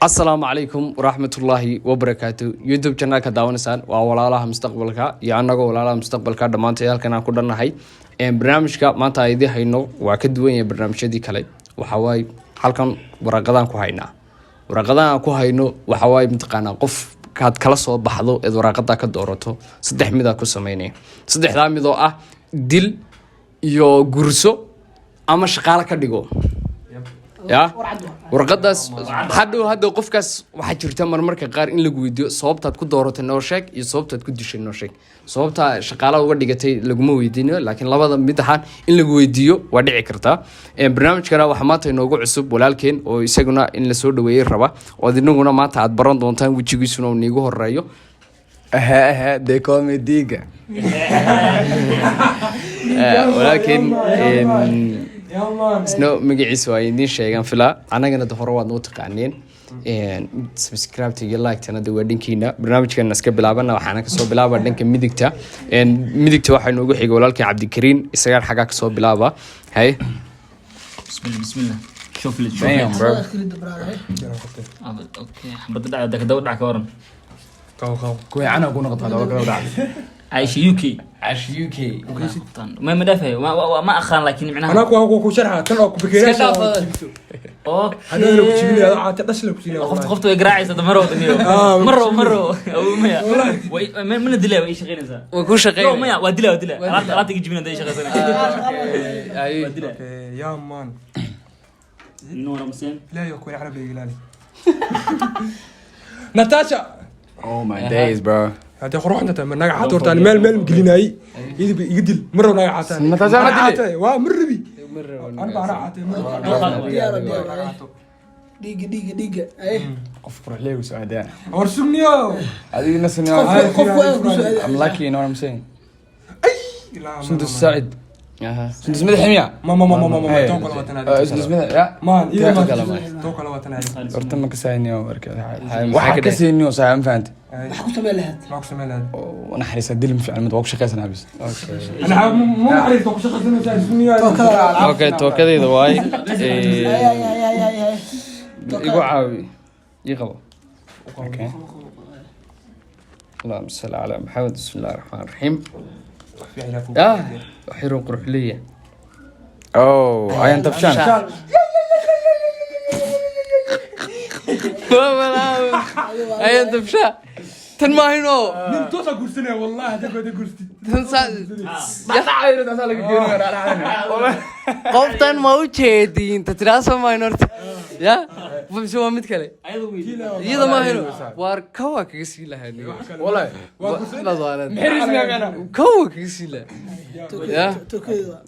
Asalaamu calaykum waraxmatullaahi wabarakaatu. YouTube channelka daawanaysaan waa Walaalaha Mustaqbalka iyo anagoo Walaalaha Mustaqbalka dhammaantay halkan aan ku dhannahay. Barnaamijka maanta aan idiin hayno waa ka duwan yahay barnaamijyadii kale. Waxa waaye, halkan waraqadaan ku haynaa. Waraqadahan aan ku hayno waxa waaye, mataqaanaa, qof kaad kala soo baxdo eed waraaqada ka doorato, saddex midaa ku sameynaya. Saddexdaa mid oo ah dil iyo gurso ama shaqaale ka dhigo. Ya warqadaas hadhow hadda qofkaas waxaa jirta marmarka qaar in lagu weydiiyo sababtaad ku dooratay noo sheeg iyo sababtaad ku dishay noo sheeg. Sababta shaqaalaha uga dhigatay laguma weydiinayo, laakiin labada mid ahaan in lagu weydiiyo waa dhici kartaa. Barnaamijkana waxaa maanta inoogu cusub walaalkeen oo isaguna in lasoo dhaweeyey raba, oo inaguna maanta aad baran doontaan, wejigiisuna uu niigu horeeyo. They call me Diga. Walaalkeen isna magaciisa waa idiin sheegan filaa, annagana de hore waad noo taqaaneen. Subscribe iyo like-tana de waa dhankiina. Barnaamijkeena iska bilaabana, waxaana kasoo bilaaba dhanka midigta. Midigta waxaa inoogu xigay walaalkeen Cabdikariin, isagaan xaggaa kasoo bilaaba. Hay. بسم الله بسم الله، شوف لي شوف. Damn, bro. Okay, xabadda dhacda ka daba dhac ka waran. Kuwii cana ku noqota laba kala dhac. Caisha UK. Cash UK. Ma dhaafay, ma aqaan, laakiin micnaha anaa ku sharxa tan oo ku Iska dhaaf. Hadhow ku jibinaya caata dhasla ku siinaya. Qofta way garaacaysa maro niyo. Maro maro awow maya, way mana dilaa, way shaqaynaysaa. Way ku shaqeynaya. No, maya, waa dilaa, waa dilaa, alaabta iga jibinada ay shaqaysanaysaa, waa dilaa. Ya man. Nuura Museen. Ilaahay ku carabi ilaali Natasha. Oh my days, bro. Hadee quruxda tahay naga xato hortaan meel gelinayay idib iga dil marrow naga xataan. Natasha ma dili? Waa marrabi ana baa xaatay. Dhiiga, dhiiga, dhiiga, ay. Qof qurux leeyahay soo aadaan. War sugniyo. Adiga nasniyo. Qof waa ku soo. I'm lucky, you know what I'm saying? Sundus Said. Sundus madax miya? Ma too kala watan. Sundus madax ya? Man ida ma kala ma. Too kala watan. Horta ma kasayniyo warka. Maxaa Waxa ka dheh? kasayniyo saa ma fahantay? Maxaa ku samayn lahayd? Ma ku sameyn lahayd? Oo naxariisa dil ma fiican mid waa ku shaqaysanaa bis. Ana ma naxariisto ku shaqaysanaysaa sugniyo. Okay, tookadeyda waay. Ay ay ay ay ay ay. Igu caawi, ii qabo. Okay. اللهم صل على محمد، بسم الله الرحمن الرحيم. Waxyaroo qurux leeyahay. Oh, ayan tabshan. Ayan dabsha tan maahino. Nin toosa guursanaya wallahi hadda goda guurstid. Tan qoftan ma u jeedin ta tiraa soo maahino horta ya mise waa mid kale iyada maahino. Waar kawa kaga sii lahaa. Wallahi. Kawa kaga sii lahaa ya. Tookada waa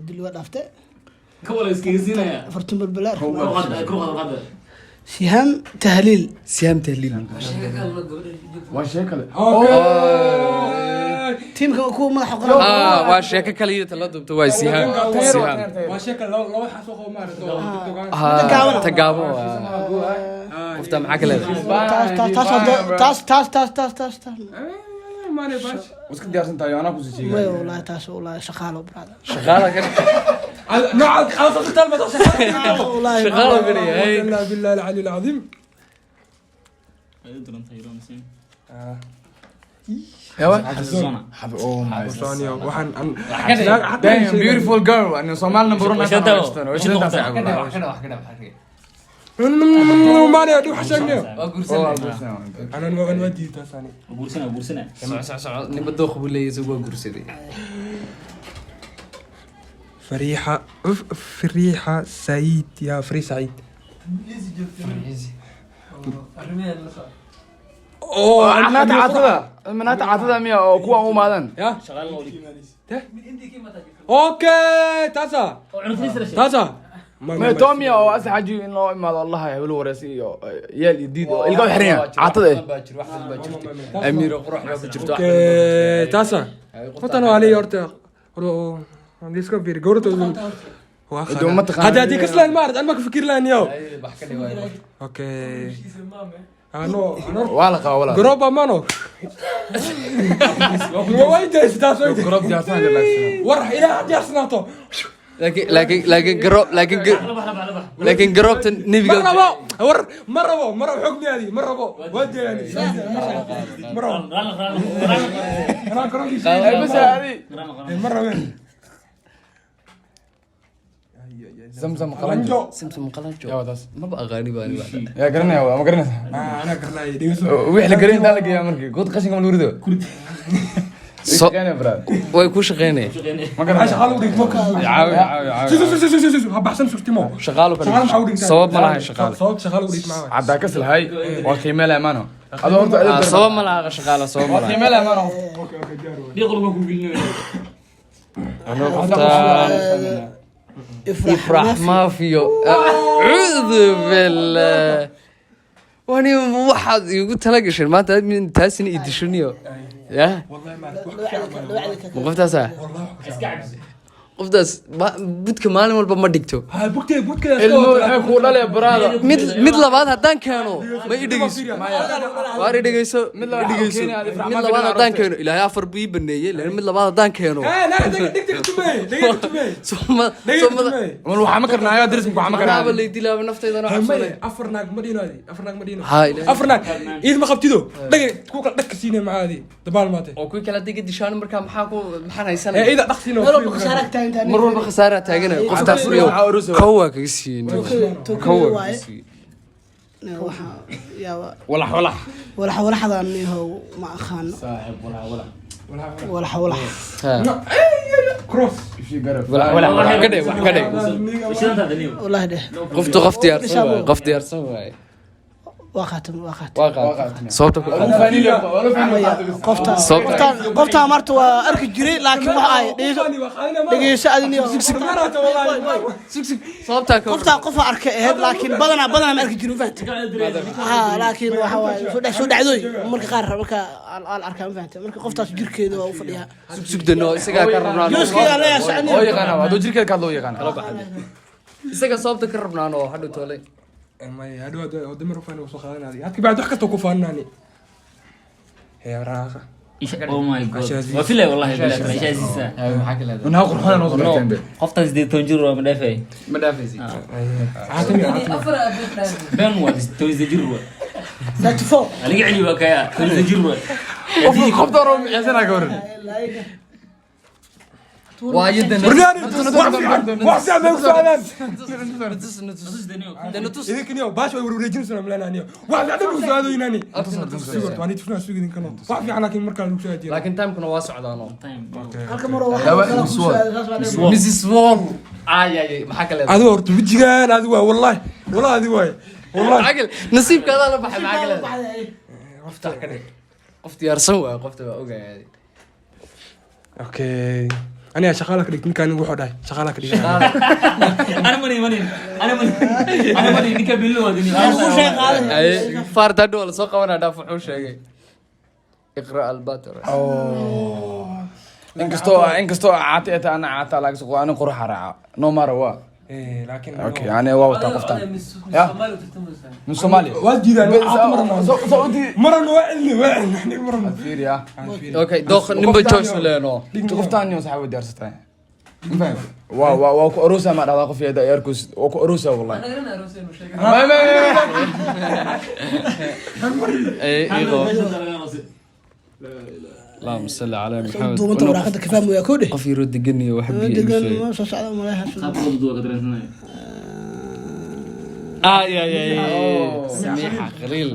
dil, waa dhaaftay. Ka wala iskaga siinaya. Afartan balbalaar. Kor qaad, qaad. Sihaam Tahliil. Siyaam Tahliil. Waa sheeko kale. Tiimka kuwa madaxa qoran. Waa sheeko kale iyo tala duubta waa Sihaam, Sihaam. Waa sheeka laba xaas oo qabo maaragtay oo TikTok ah. Ta gaaban waa qofta. Maxaa ka leedahay? Taas taas taas taas taas taas taas taas taas. Maane bash. Iska diyaarsan tahay anaa ku sii Maya. sheegay. Wallahi taas, wallahi shaqaalo, brother. Shaqaala ka nooca aan soo tal ma soo wallahi. Shaqaala ka dhigay. لا بالله العلي العظيم. Yawa? Xafizona. Oh my. Soniyo waxaan Damn, beautiful girl. Ani Soomaali number 1. Maane aduu xashaagniyo. Waa guursanay. Ana waan waa diidaa sani. Guursana, guursana. Soco, soco, soco. Ninba dooq buu leeyahay, isagu waa guursaday. فريحة فريحة سعيد يا فري سعيد. Manaata caatada. Manaata caatada miya oo kuwa u maadan? يا okay tasa tasa. Ma Tommy oo asxaaji in loo imaado Allah hebel wareysi iyo yeel iyo diid oo ilka xiran yahay. Caatada eh. Baa jiro, wax badan baa jirta. Amiiro qurux baa ku jirta. Okay tasa horta ani horta iska fiiri gowrta. Haduu ma taqaan. هذا هذيك اصلا ما انا ما كفكر لها يو. Wax ka dhiwaay. Okay ano Waa la qabaa walaal. garoba mano way daysataa soo Garoob diyaarsan relax. war ilaa diyaarsanaato. Laakiin garoob, laakiin garoobta nebiga. Ma rabo, war ma rabo, ma rabo xog miyaadi, ma rabo, waa deegaani, ma rabo. Anaa garoonkiisa. Bas adi. Ma rabeen. Zamzam qalanjo. Qalanjo. Samsam qalanjo. Yaa wadaas. Maba aqaani baa aniga. Yaa garanaya, ma garanaysa? Ah, anaa garanaya, dhegeyso. Wixii la garan intaa la geeyaa markii good qashinka ma lagu rido. Shaqeynaya, brother. Way ku shaqeynaya. Ma Maxaa garanaysa. shaqaale u dhigto? Caawi, caawi, caawi. Su su su su su su ha baxsan sugtimo. Shaqaalo ka Shaqaale maxaa u dhigtaa? Sabab ma laha shaqaale. Sabab shaqaale u dhigto maxaa waaye? Caddaa kas lahay waa qiime leh maano adoo horta Ah, sabab ma laha shaqaale, sabab ma waa laha. qiime leh maano. Okay, okay, diyaar waay. Anoo qoftaan Ifrax maafiyo, acuudu billah, wani waxaad iigu tala gasheen maanta taasina i dishoniyo ya. Wallahi ma wax ka fiican ma laha. Ma qoftaasa? Wallahi wax ka fiican. Qoftaas budka maalin walba ma dhigto. Ha bugtee budkeeda. Ilmo waxay kuu dhalaya, brother. Mid labaad haddaan keeno, ma i dhegeyso, waar i dhegeyso. Mid labaad dhegeyso. keeni, Ifrax Mid ma labaad keeni. Haddaan keeno, ilaahay afar buu ii baneeyey, laakiin mid labaad haddaan keeno. Eh, la dhig dhig tumay, dhig tumay. Soma Dhig somada tumay. Wal waxaa ma karnaa ayaa daris waxaa ma anaaba karnaa. laydilaaba naftaydana Maya, cabsanay. Afar naag ma dhino adi, afar naag ma dhino. Ha, ilaahay. Afar naag iid ma qabtido, dhag ku kala dhag siine macaadi dabaal maate. Oo kuwii kale hadday ka dishaan markaa maxaa ku maxaan Ee haysanaya? iida dhaq siino. Meel walba khasaare agtaa intaa. Mar walba khasaaraa taaganaya qoftaas. Waxaa Iyo aroos- kow waa kaga siiyey, kow waa kaga Waaye. siiyey. Waxaa yaaba. Walax walax. Walax walaxdan yahow ma aqaano. Saaxib, walax walax. Walax walax. Ha. Cross. Ishii garab. Walax walax, wax ka dheh, wax ka dheh. Wallahi dheh. Qoftu qof diyaarsan waaye, qof diyaarsan waaye. Waa qaatam, waa qaatam. Waa qaatay sababta ku qaatay. Maya, qofta qofta qofta marta waa arki jiray, laakiin waxa ay dhegeyso, dhegeyso adin. Sababtaa ka Qofta qofa arkay ahayd, laakiin badanaa ma arki jirin, fahamtay? Ha, laakiin waxa waaye soo dhacdooy marka qaar marka aan arkaa, ma fahamtay? Marka qoftaas jirkeeda waa u fadhiyaa. Sugdano isagaa ka rabnaan. Jooskiga leeyahay soconiyo. Oo yaqaana, hadduu jirkeeda ka hadlo yaqaana. Isaga sababta ka rabnaan oo hadhow toolay. Maya, hadhow hadda mar ufaan soo qaadanadi hadka bacdi wax kasta ku faanani hee raaqa. Oh my God, waa filay wallahi billahi ishaasiisa. Maxaa ka leedahay? Unaa qurxoon noo soo darteen be. Qoftan 18 jir waa, ma dhaafay? Ma dhaafaysid. Caatami, caatami. Been waa, 18 jir waa. 34. Laga celiyo waa kaya 18 jir waa. Qofta hore micsanaa ka waran. Waa yadan. Barnaamij wax fiican, wax fiican bay ku socdaan. Natus. Idinkan yo baash way warwareejinaysaa malaynaa wax fiican ku socdooyinaani sigort waan idin sugidin kano wax fiican, laakiin markaa lagu soo ajiyo. Laakiin timekuna waa socdaan oo Halka mar oo waxa kala ku soo saas baa dheh. Mrs Wall, ay ay, maxaa ka leedahay? Adigu horta wejigaan adigu waa, wallahi wallahi adigu waay, wallahi. Maxaa nasiibka adaa la baxay, maxaa ka leedahay? Qofta ka dhig qof diyaarsan waaye, qofta waa ogahay. Okay, aniga shaqaala ka dhig ninkaan, wuxuu dhahay shaqaala ka dhig. Ana mani mani ana mani ana mani ninka bilo waa dini. Ku shay qaaday. Ay faarta hadhow waa lasoo qabanaa, dhaaf wuxuu sheegay iqra albatar. Inkastoo caata ay tahay, ana caata laakiin soo ana qurxa raaca no matter what. Eh, laakiin Okay, ani waa wataa qoftan ya min Soomaaliya. Waa diidaan caata marano. Saudi. Marano, waa cilmi, waa cilmi aniga marano. Fiiriya. Okay, dooq ninba choice leeno. Qoftan yo saxaabo diyaarsatay, ma fahamtay? Waa ku arosa ma dhahdaa qof yada yarkus waa ku arosa wallahi ma Ay iqo, اللهم صل على محمد. Duubanta waraaqada ka fahmaya ko dheh. Qof yaroo degan iyo wax biyo igu Degan sheegay. ma soo socda malaha. آه يا يا يا سميحة خليل،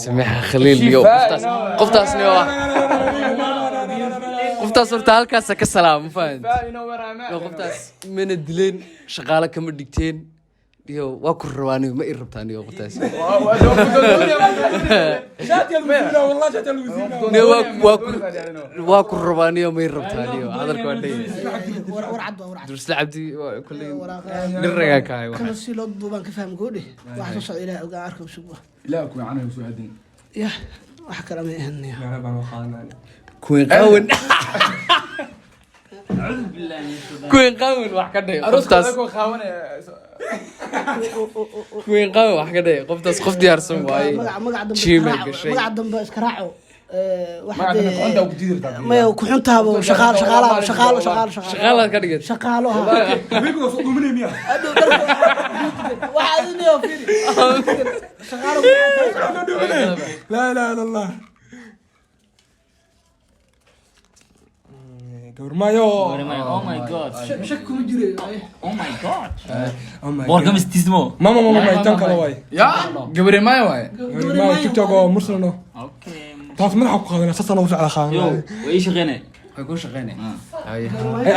سميحة خليل يو qoftaas qoftaasni waa qoftaas horta halkaasa ka salaam, ma fahanti? No, qoftaas mana dileen, shaqaale kama dhigteen iyo waa ku rabaaniyo, ma i rabtaan iyo qoftaas. Shaati lagu siinaa, wallahi shaati lagu siinaa. Ne waa ku rabaaniyo, ma i rabtaan iyo hadalka waa dhay. War war cad waa war cad. Dursle Cabdi waa kulley Waraaqa. nin ragaa kahay. Kana si loo duubaan ka faham ko dheh. Waxa soo socda Ilaahay ogaa, arka usug. Ilaa ku macanaha soo aadin. Ya wax kale ma ahan ya. Kuwin qawan, kuwin qawan wax ka dhig qoftaas, kuwin qawan wax ka dhig qoftaas, qof diyaarsan waaye. Magac magac dambe Jiimay iska raaco. gashay. Magac dambe iska raaco. Wax Ma dee- ku xuntaa ku diidi rabtaa. Maya, ku xuntaaba shaqaalo, shaqaalo, shaqaalo, shaqaalo, shaqaalo. Shaqaalaad ka dhigad. Shaqaalo, ha. Habeenku waa soo dhuumanaya miya? Hadhow dharka- waxa adin oo fiiri. Shaqaalo ku xuntaa. Waa soo dhuumanaya. Laa ilaaha illa Allah. Gabar maayo. Oh my God. Shak kuma jiro. Oh my God. Oh my Boorka God. mistiismo. Mama, mama, mama, tan kale waay. Ya gabari maya waaye. Gabar maayo, TikTok oo mursalno. Okay. Taas madaxa ku qaadanaa, saasaan ugu socdaa Yo, qaadanaa. way ii shaqeynay. Way ku shaqeynay. Ay,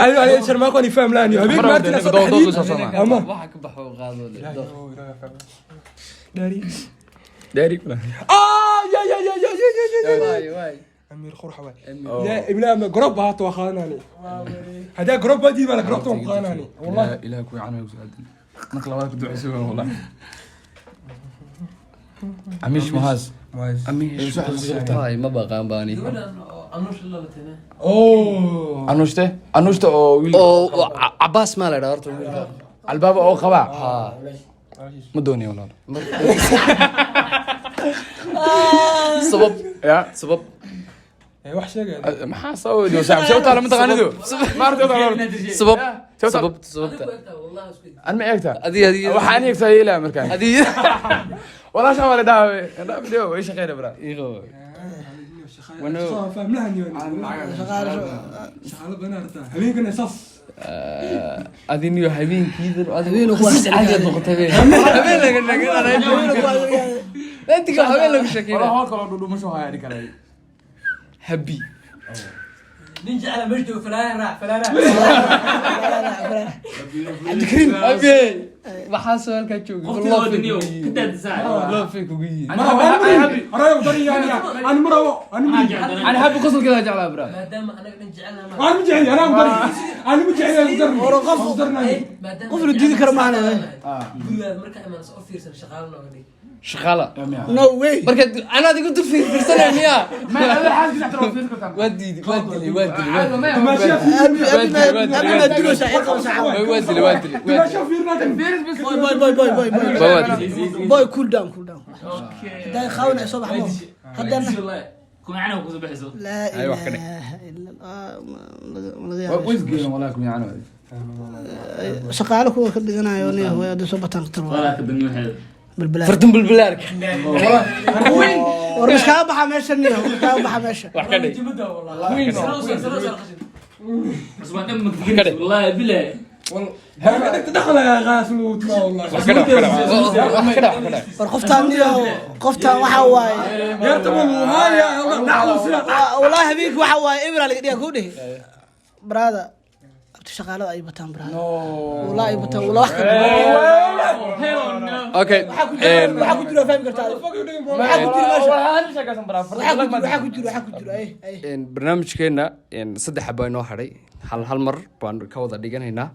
ay, ay, sharmaako ni faham la'aan iyo habeenku Mar maartina walba soo dood- dood dhaxdiin. soo socdaa. Ama. Waxa ka baxo qaado le. Daddy. Daddy kula. Ah, ya, ya, ya, ya, ya, ya, ya, ya. Waay waay. أمير خرحة واي. يا ابن أم جروب هات وخاناني. هذا جروب بدي ولا جروب وخاناني. والله. Ilaah ku canayo saadin. Marka labaad ku duceyso wallahi. Amish Mahas. Waay, ma baqaan baani. أوه. Anushte? Anushte oo wiil Oo Cabaas ma la dhahaa horta wiilka. albaaba oo qaba. Ma doonayo walaal. Sabab Ya. sabab إيه، وحش يا جدع. Maxaa sabab saaxiib soo taala ma taqaanido? Ma aragtay walaal. Sabab Sabab. sabab sababta. An ma eegtaa? Adi adi Waxaan eegtaa ilaa markaan. adi. Walaashaan waa la dhaaway. Dhaafdiyo way shaqeynaa bra. Iqo. فاهم لها نيو. شغالة بنات. هبيك أنا صف. Adi niyo habeenkiidan Habeen ku khasiis caadi aad noqotay habeen. Habeen laga sheekeynaa. Intiga habeen laga Walaal sheekeynaa. hool kale oo dhudhumasho haya dhig kale. Happy. Cabdikariim. Happy. Maxaa soo halkaa joogay? Waqtiga waa duniyo. Ka daadisaa. Loo fee kugu yihiin. أنا أنا أنا يعني أنا مرة أنا مرة Ani happy qosolkeeda jeclaa bra. أنا مجعلي أنا مدرب أنا مجعلي أنا مدرب Qof la diidi karo maahan. Shaqaala. No way. Marka anaad igu dul fiirsanay miyaa? Ma adiga xaaskiisa xataa waa fiirsan kartaa. Waa diiday, waa dilay, waa dilay, waa dilay. ماشي Abi abi abi ma dilo saaxiib qabo saaxiib. Waa dilay, waa dilay, waa ماشي فيرنا Boy, boy, boy, boy, boy, boy. dilay. Waa dilay. Boy, cool down, cool down. Hadday qaawan ay soo baxmo. Haddana Kuma canaw kusoo baxayso. laa Ay, wax ka dhig. ilaaha illa Allah, ma laga yaabo. Way isgeeyeen wallahi ku yacno. Shaqaale kuwa ka dhiganayo nin way hadday soo bataan khatar waa. Walaa ka dani waxeeda. Balbalaa. Fartun bulbulaarka. War miskaga baxa meesha niyo, miskaga baxa meesha. Wax ka dhig. Cusbaan dhan ma kadigin. Wallaahi bilahi. والله دخل يا غاسل والله Wax ka dhig, wax ka dhig. Wax ka dhig, wax ka dhig. War qoftaan niyo, qoftaan waxa waaye. يا تمام هاي يا الله نحو سلا Wallaahi habeenkii waxa waaye ibra laga dhigaa kuu dhihi. Brother, abti shaqaalada ay bataan brother. Wallaahi ay bataan, wallaahi wax ka dhig. Hell no. Okay. Waxaa ku jiro, waxaa ku jiro fahmi kartaa. Waxaa ku jiro meesha. Waxaa ku jiro, waxaa ku jiro, waxaa ku jiro. Ay, ay. Barnaamijkeena saddex xabaa inoo hadhay, hal hal mar baan ka wada dhiganaynaa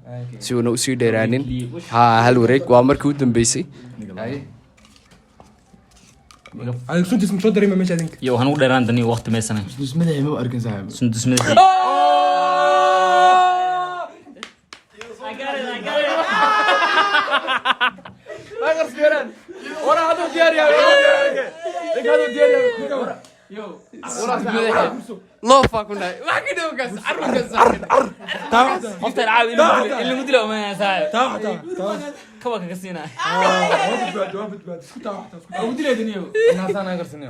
si uuna usii dheeraanin. Ha hal wareeg waa markii u dambeysay. عليك سنتي اسم صدري ما مش هذيك. Yo, waxaan ugu dheeraan dani waqti meesana. Dusmada ma arkin saaxiib. Sundus madaxii. Ma qarsiiraan. Wara hadu diyaar yaa. Ninka hadu diyaar yaa. Loofaa ku nahay wax ka dhow kaas carruurkaas. Qoftaan caawi in lagu dilo ma saaxiib. تعال تعال تعال. Kawa kaga siinaa. وافد بعد اسكت تعال اسكت. Ugu dilay daniyo. Naasaan aan qarsanay.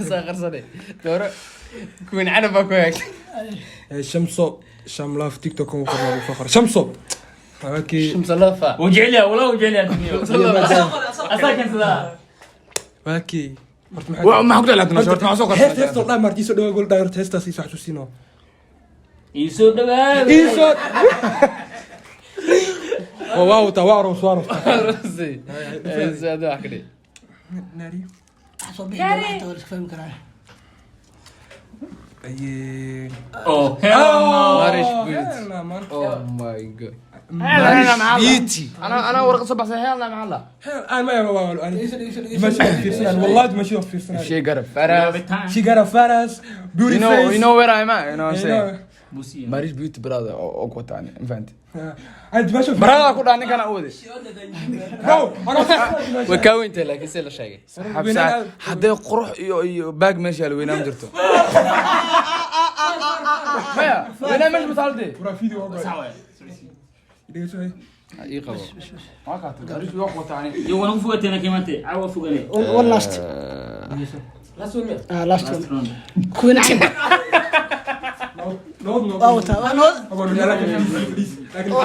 Saa qarsane dooro kuwin canab baa ku hagaagtay. شمسو شام لاف تيك توك وفخر فخر شمسو اوكي. Shamsa loofa. Wuu jecel yahay, wallahi wuu jecel yahay daniyo. Asaa keensadaa. اوكي. Waa ma ku dhalaa horta ma soo هيست qarsanay. هيست والله مارتيسو دو جول دايرت هيست سي حسوسينو. Ii soo dhawaad. ايسو واو تواروس واروس. Saada wax ka dhig. ناري. Waxa soo bixi doona xataa waa la iska fahmi karaa. اي. Oh, hell no. Marish Beauty. لا مان. Oh my God, Marish Beauty. Ana ana warqad soo baxsay heelna maxaa la. انا ما يا انا ماشي في سنان والله ماشي في سنان. Shay garab faras. She got a faras beauty You know, face. you know where I'm at, you know what I'm saying? Busiya. Marish Beauty brother oo ku wataa ma fahanti? Ay dimaasho. Brother ku dhaha ninkan aan wade. Bro, ana Way kaa weyntahay, laakiin see la sheegay. Haddee qurux iyo baag meesha yaal, weynaan jirto maya, weynaan meesha masaalde. Bro, video waa. Sax waay. Dhegeyso. Ii qabo. Waa kaatay Marish waa ku wataa ani. Yo, waan ugu fogaatayna kiimante. Caawa foganay. One last. Ah, last Last one. round. Queen Canab. No, no. Waa wataa. Waa noo. Please. لكن ما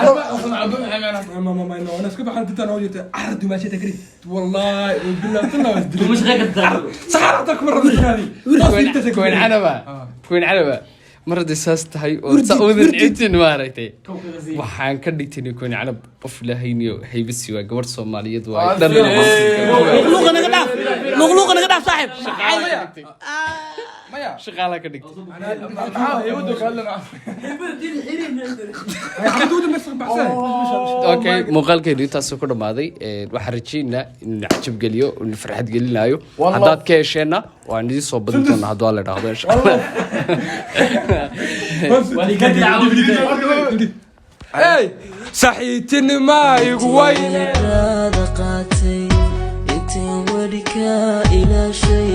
ما ما انا اسكب حد انت انا وجهت عرض ما شيء تكري والله بالله طلع. Kuma shaqeyn kartaa. سحرتك مره من هذه. Queen Canaba, Queen Canaba, mar hadday saas tahay oo saa udan cintin maaragtay, waxaan ka dhigtay Queen Canab qof ilaahayniyo haybisi waa gabadh Soomaaliyeed waaye dhan. Luqluqa naga dhaaf. Luqluqa naga dhaaf, saaxiib. Maya. Shaqaala ka dhigtay. Maxaa haywadu ka hadlana? حدود بس بحسن. Okay, muuqaalkeenu intaasuu ku dhamaaday. Waxaan rajeynaa inuu cajab geliyo, inuu farxad gelinayo. Wallah. Haddaad ka hesheenna waan idiin soo badin doonaa hadduu Alla idhaahdo, insha Allah. Hey, saxiitinima igu weyne. Raada qaatay inteen weli ka ilaashay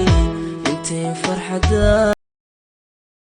inteen farxada.